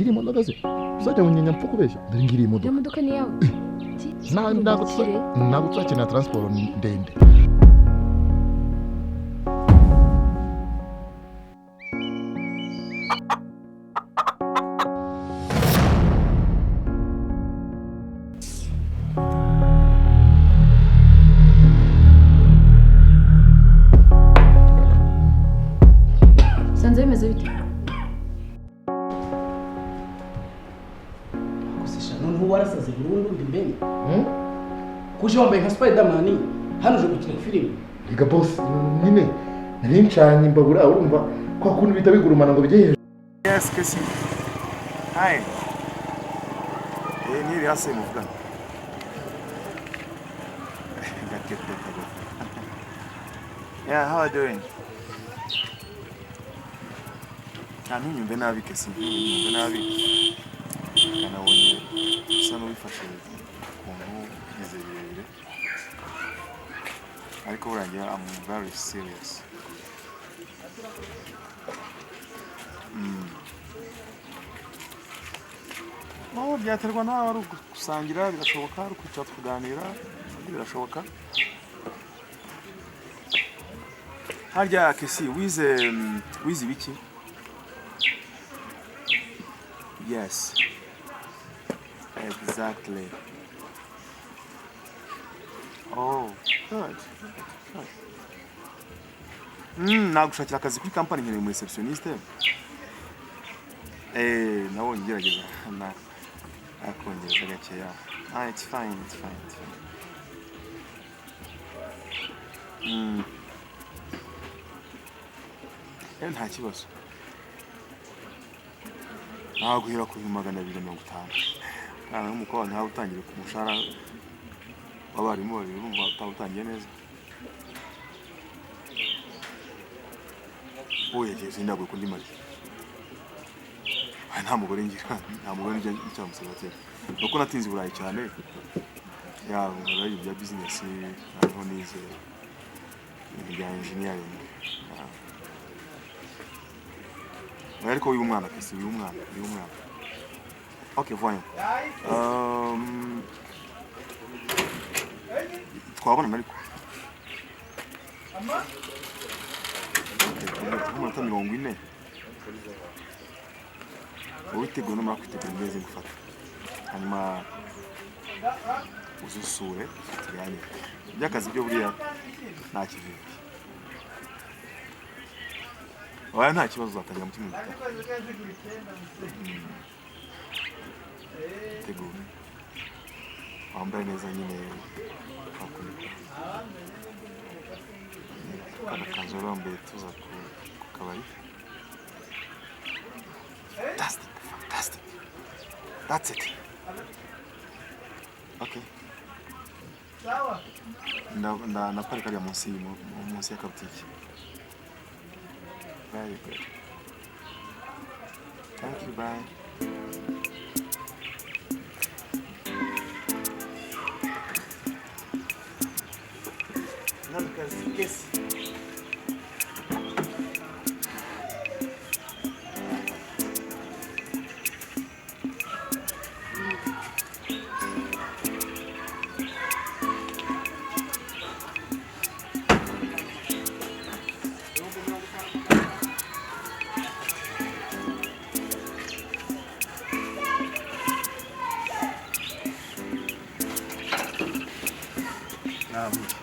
Ngiri imodoka se uzajya munyenya mpfa kubeshya dore ngiri Iyo imodoka. modoka ni iyawe? Ntabwo tuzakenera transport ndende. Usanze bimeze bite? Gusa noneho warasaze burundu ndi mbene kuje wambaye nka Spiderman hano uje gukina filime. Rega boss, nyine nari ncanye imbabura, urumva kwa kuntu bita bigurumana ngo bijye hejuru. Yes, Kesi. Hi. Eh, ni Riyase muvugana. Gake gake gake. Yeah, how are you doing? Nta ntunyumve nabi Kesi, ntunyumve nabi. Kanabonye usa n'uwifashe ukuntu bize birebire. Ariko burangira I'm very serious. No, byaterwa nawe, ari gusangira birashoboka, ari kwicara tukaganira nabyo birashoboka. Harya Kesi wize wize ibiki? Yes. Exactly. Oh, good. Good. Nagushakira akazi kuri company, nkeneye umu receptioniste. Eh, nabonye ugerageza na akongereza gakeya. Ah, it's fine, it's fine, it's fine. Eh, nta kibazo. Naguhera ku 250,000. Mwana w'umukobwa ntawe utangira ku mushahara w'abarimu babiri, urumva utaba utangiye neza. Oya, jye sindaguye kundi mari. Nta mugore ngira, nta mugore njya ncyaba umuseribateri. Nuko natinze i Burayi cyane, yaba nkora ibintu bya business, noneho nize ibintu bya engineering. Yeah. Oya, ariko wiba umwana Kesi, wiba umwana, wiba umwana. Ok, voyons. Twabonana ariko. Okay, nk'umunota 40. Wowe witeguye, numara kwitegura neza ngufata. Hanyuma uzusure tuganire. Iby'akazi byo buriya nta kivuye. Oya, nta kibazo, uzatangira mu cyumweru gitaha. Tegura. Wambaye neza nyine wakunda. Kano kanzu wari wambaye tuza ku kabari. Fantastic, fantastic. That's it. Okay. Nda naparika hariya munsi munsi ya kabutike. Very good. Thank you, bye. Mwamikazi Kesi.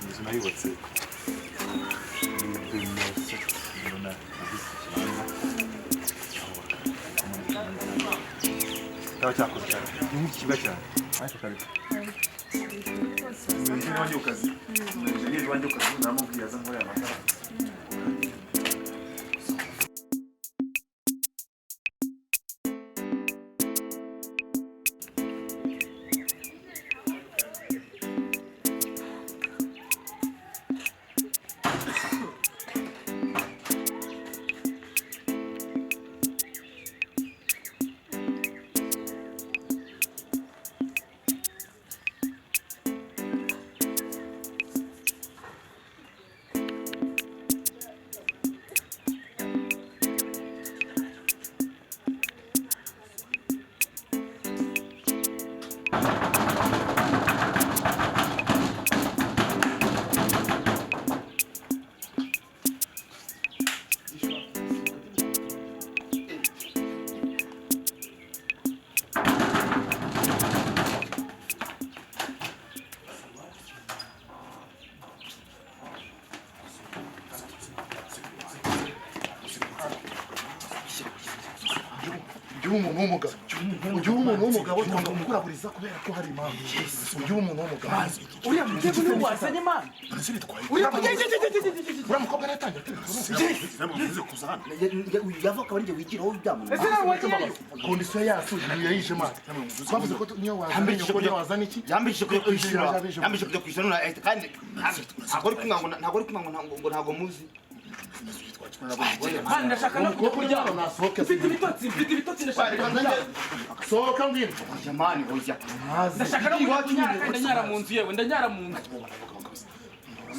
Inzu nayubatse muri 2007, mbona naguze ikibanza ahubaka cyaba cyakoze cyane, ni nk'ikibuga cyane ariko kare umwenjeniyeri wanjye ku kazi, umwenjeniyeri wanjye ku kazi naramubwiye aza nkorera amatara. Ujye uba umuntu w'umugabo. Ujye uba umuntu w'umugabo twanga kukuraburiza kubera ko hari impamvu. Ujye uba umuntu w'umugabo. Uriya mutego niwe wazanye man. Uriya uriya mukobwa aratangira kuza hano. Yava akaba ari njye wigiraho byamunaniye. Ese nawe wagiyeyo? Condition yacu yayije man. Twavuze ko niyo wazana nyoko niyo wazana iki? Yambishije kujya kwishyura. Yambishije kujya kwishyura none kandi ntabwo ari kumwe ngo ntabwo ari kumwe ngo ntabwo muzi. Man, ndashaka no kujya kuryama. Mfite ibitotsi, mfite ibitotsi, ndashaka kuryama. Sohoka ngwino. Jamani hoya. Ndashaka no kujya kunyara kandi ndanyara mu nzu yewe, ndanyara mu nzu.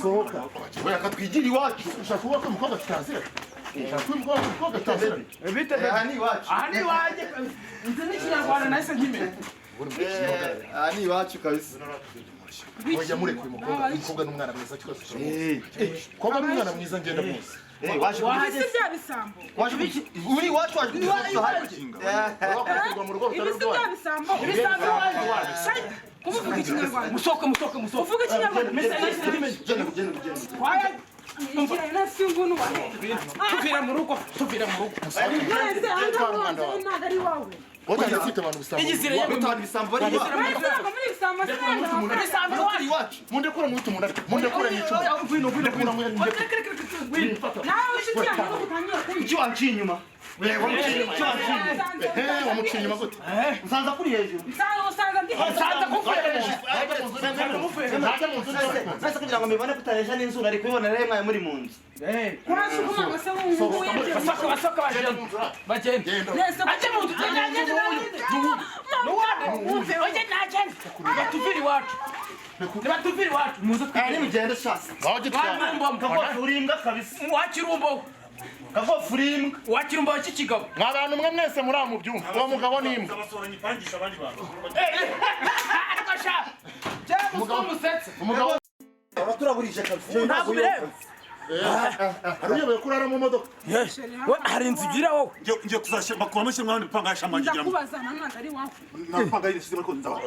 Sohoka. Oya katwigira iwacu. Ushaka kuvuga ko umukobwa tutazira? Ushaka kuvuga ko umukobwa tutazira? Bite aha ni iwacu. Aha ni iwanjye kabisa. Nzi n'ikinyarwanda nahise nkimenya. Aha ni iwacu kabisa. Oya mureke uyu mukobwa. Umukobwa ni umwana mwiza twese turamuzi. Umukobwa ni umwana mwiza ngenda muzi. Waje Ibisi bya bisambo. Waje uri iwacu waje Wakurikirwa mu rugo rutari Ibisi bya urwanyu. bisambo. Ibisambo iwanjye. Kuvuga ikinyarwanda. Musohoke, musohoke, musohoke. Uvuga ikinyarwanda. Mbese nahise nkimenya. Genda genda genda. Waya, Ngira nasi ngunu wahe. tuvira mu rugo, tuvira mu rugo. Nese ahangaha wanzanye ntabwo ari iwawe. Watangiye kwita abantu ibisambo. Igizire yewe. Mutana ibisambo bari iwacu. Mwese ntabwo muri ibisambo sinenda. Ibisambo iwacu. Iwacu. Mundekure mwite umuntu ariko. Mundekure mwice umuntu. Ngwino, ngwino, Mundekure ngwino. mundekure. Reka, reka, reka, ngwino. Nawe inshuti yanjye nuko utangiye kunywa. Icyo wanciye inyuma. Icyo wanciye inyuma. Ehe, wamuciye inyuma gute? Nsanza kuri hejuru. Nsanze usanze ndi hejuru. Nsanze kufera. Ntajya mu nzu neza. Nase kugira ngo mbibone kutaresha n'inzu nari kubibona rero mwaye muri mu nzu. Kuraje ukumanga se w'umuhungu we. Basohoke, basohoke, bagende. Bagende. Genda. Nese Ajye mu nzu, agende, agende. Nuwande, wumve, oye nagende. Nibatuvire iwacu. Nibatuvire iwacu. Muze twigire. Nimugende shasi. Ngaho gitwara. Mwana Kagofu uri imbwa kabisa. Wakira umboho. Kagofu uri imbwa. Wakira umboho cy'ikigabo. Mwa bantu mwe mwese muri aho mubyumva. Uwo mugabo ni imbwa. Ariko sha. Cyangwa umusetse. Umugabo Abaturaburije kabisa. Ntabwo bireba. hari uyobewe ko urara mu modoka. We hari inzu ugira wowe. Ngiye kuzashyira bakuramo shyira mwandi panga yashamangira. Ndakubaza na ntabwo ari iwawe. Napanga yishyizemo ariko nzaba.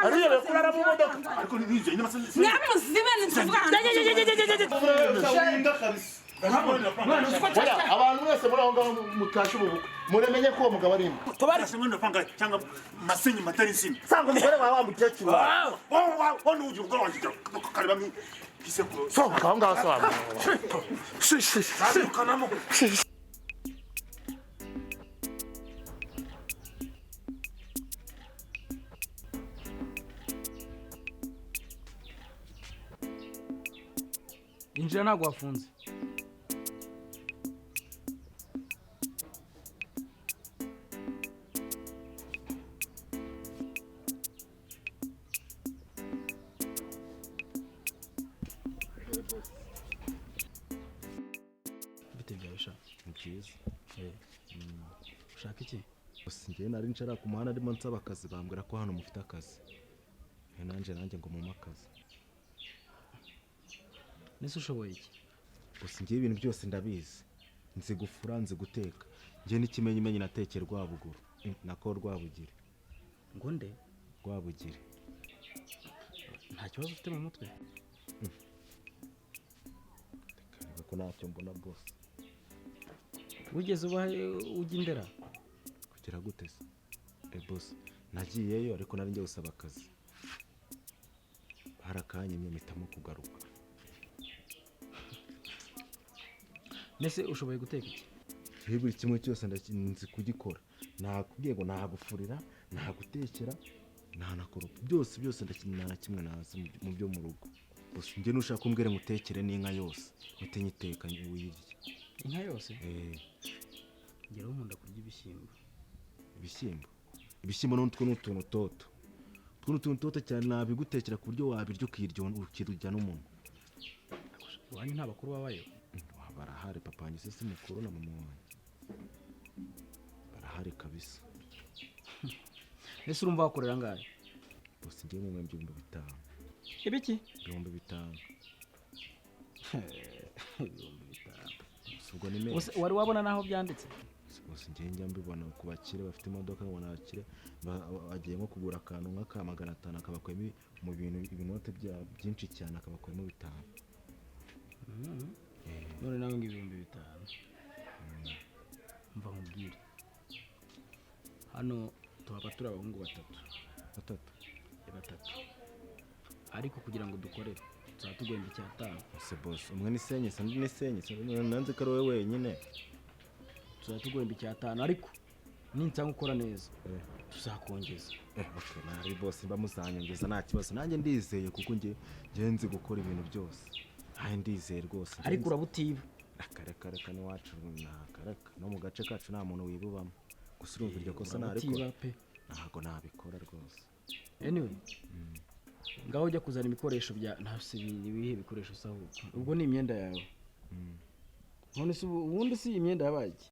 Hari uyobewe ko urara mu modoka. Ariko ninjye nyine Mwamuzibe nituvuga Uri imbwa kabisa. Oya, abantu mwese muri aho ngaho mutashe ubu bukwe. Muremenye ko uwo mugabo ari imbwa. Tubari. Mwandi panga cyangwa masenyi matari insina. Sanga umugore wawe wa mukecuru wawe. Wa wa n'ugira ubwo wanjye kareba nk'isekuru. Sohoka aho ngaho sohoka. Zarukanamo. Injira ntabwo wafunze. Bite byawe sha? Ni byiza. Ushaka iki? Gusa njyewe nari nshara ku muhanda ndimo nsaba akazi bambwira ko hano mufite akazi. Nanjye nanjye ngo mumpe akazi. Nese ushoboye iki? Gusa njyewe ibintu byose ndabizi. Nzi gufura, nzi guteka. Njye n'ikimenyimenyi natekeye Rwabuguru. Nako Rwabugiri. Ngo nde? Rwabugiri. Nta kibazo ufite mu mutwe? Reka ko ntacyo mbona bwose. Wigeze uba ujya indera? Kugira gute se? Boss, nagiyeyo ariko nari ngiye gusaba akazi. Barakanyimye mpitamo kugaruka. Nese ushoboye guteka iki? Buri kimwe cyose nzi kugikora. Nakubwiye ngo nagufurira, nagutekera, nanakoropa. Byose byose nta na kimwe nazi mu byo mu rugo. Gusa njye nushaka kumbwira ngutekere n'inka yose, mpite nyiteka uyirye. Inka yose? Ngeraho nkunda kurya ibishyimbo. Ibishyimbo? Ibishyimbo n'utwo ni utuntu toto. Utwo ni utuntu toto cyane nabigutekera ku buryo wabirya ukirya n'umunwa. Iwanyu nta bakuru babayo? Barahari, papa wanjye se si mukuru na mama wanjye. Barahari kabisa. Ese urumva wakorera angahe? Bose ngiye mu 5000. Ibiki? 5000. 5000. Ubwo ni menshi. Wari wabona naho byanditse? Bose ngiye njya mbibona ku bakire bafite imodoka, nkabona abakire bagiye nko kugura akantu nk'aka 500 akabakuyemo mu bintu ibinote byinshi cyane akabakuyemo 5. None nawe ngo 5000. Mva nkubwire. Hano tuhaba turi abahungu batatu. Batatu? Batatu, ariko kugira ngo dukorere tuzaba tuguhemba icyatanu. Ese boss, umwe ni senyise, undi ni senyise, nanze ko ari wowe wenyine. Tuzaba tuguhemba icyatanu, ariko ninsanga ukora neza Eh. tuzakongeza. Okay, nari boss, mba muzanyongeza nta kibazo. Nanjye ndizeye kuko njye nzi gukora ibintu byose. Ayi, ndizeye rwose. Ariko uraba utiba? Reka reka, n'iwacu ntakareka, no mu gace kacu nta muntu wibubamo. Gusa urumva iryo kosa Uraba narikora. utiba pe. Ntabwo nabikora rwose. Anyway, ngaho ujya kuzana ibikoresho bya ntase. Ni ibihe bikoresho se ahubwo? Ubwo ni imyenda yawe. None se ubundi si imyenda yabaye iki?